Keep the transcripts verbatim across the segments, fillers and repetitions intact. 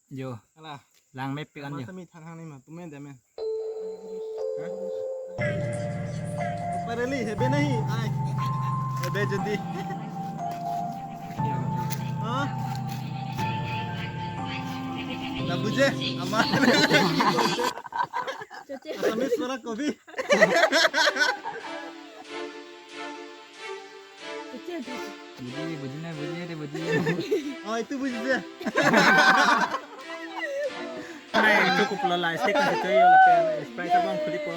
Jo. Ala. Lang mepik an jo. Masa mi than hang ni ma, tummen dam men. Hah? Parali, hebe nahi. Ai. Hebe jodi. Hah? Na buje, ama. Assamese wala ko bhi. Buji, buji na, buji de, buji. Oh, itu buji dia. Hai, cukup lo la, steak kan itu yo, lapen Sprite abang khuli po.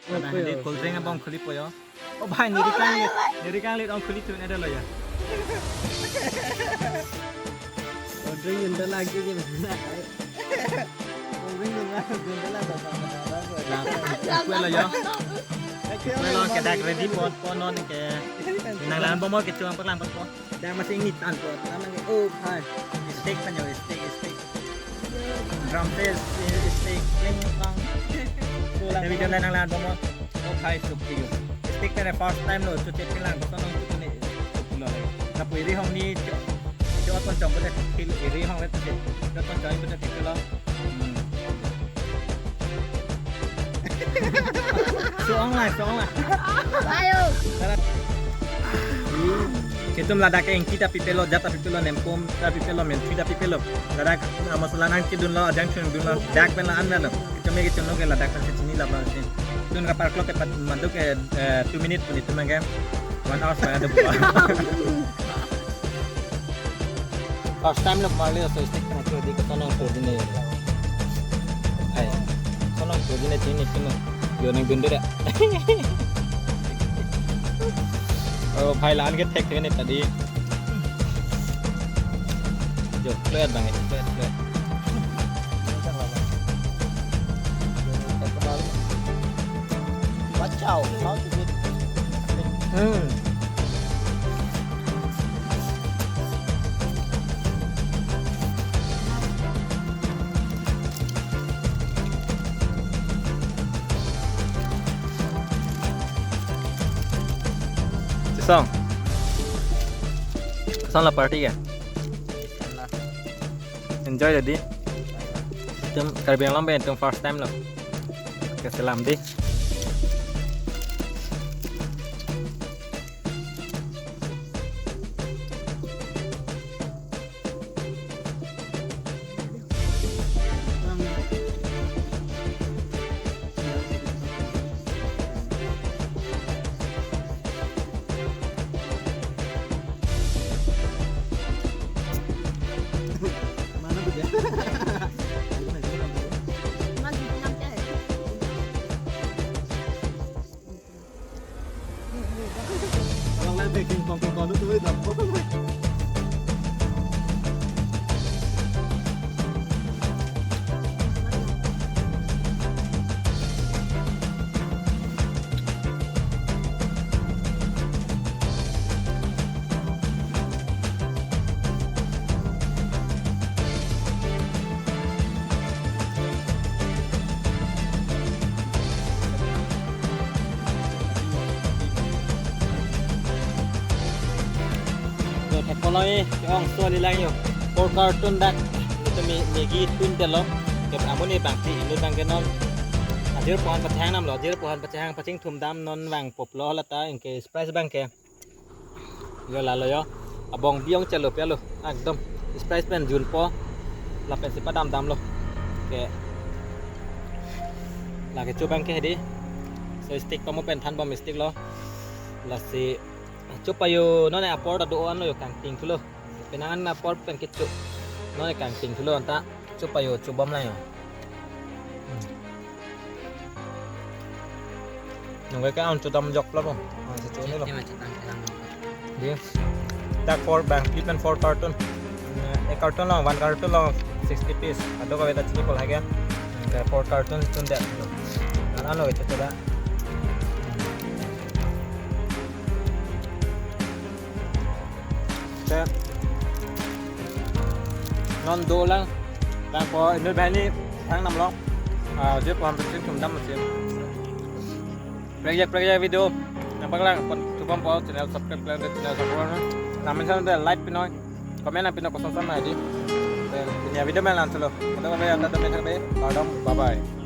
Ada di cold drink abang khuli po yo. Oh, bhai, niri kanglit, niri kanglit abang khuli tu na dolo ya. Cold drink unda lagi je. Cold drink unda, unda lagi. Lah, kue lo yo. Kue lo ke dak ready po, po non ke. Nanglang bomlo, kecho abang paklang po. Dak masih ngitan po. Tama ke, oh, hai. Steak kan yo, steak, steak. Drum face, steak, kling, klang. Video nanglang bomlo. Oh, hai, suk tiyo. Steak pen first time lo, chuche pilang, koson nong chuche ne, suk lo. Lapu iri hong ni, cho, cho ton chong pute, til iri hong le chuche. Cho ton chong pute, til lo. Hmm. So-ong la, so-ong la. Ayo. Itum ladak ke ingki ta pipelo, jat ta pipelo, nemkom ta pipelo, mentri ta pipelo. Ladak, ah, masala nangchedun lo, ajang chun dun lo, dak pen la an lo. Kami ke chunlo ke ladak kan sini lap lo sini. Tun ka park lo ke pat manduk ke, eh, two minute pun itu mangke one hour setengah ada buat. First time lo kemali so steak pernah tuh di koson nong tuh di ne. Hai. Koson nong tuh di ne sini sini. Yo nang dun deh. Oh, bhai lan ke thek thek ne tadi. Jo, clear bang, clear, clear. Bachao, how to eat? Hmm. Song. Song la party ya? Enjoy tadi. Itum Karbi Anglong pen itum first time lo. Keselam di. Yo, theklong ke-ong so lilang yo. Four carton dak. Itum Maggi tun delo. Ke amonit bangsi inut bang ke non. Ajir pohan pachang nam lo, ajir pohan pachang pachingthum dam non vangpo lo lata, anke Sprite bang ke. Yo lalo yo. Abong bi-ong chelo pelo. Ekdom. Sprite pen junpo. Lapen si padam damlo. Ke. Lake chobang ke di. So steak pamo pen thanbom steak lo. Lasi chopayo non apor ta do-an lo yo, kangting thulo. Penang an apor pen kecho. Non kangting thulo anta. Chopayo chobom lang yo. Hmm. Nungke ke an chodam jok lo bong. An si choni lo. Dia. Dak four bang, ipen four carton. Eh, ek carton lo, one carton lo sixty piece. Ado kave ta chini pol hage. Ke four carton tun dek. Nan ano ito choda. Te non dolang. Lang po inut bang ni thang nam lo. Ah, je po ham pachingthum dam masi. Prekjak prekjak video. Nangpaklang pon thubom po channel subscribe klang channel support. Namin san de like pinoi. Comment nangpinoi koson san ma di. Te Ya, video main langsung lo. Kita kami yang datang main kami. Kardom, bye bye.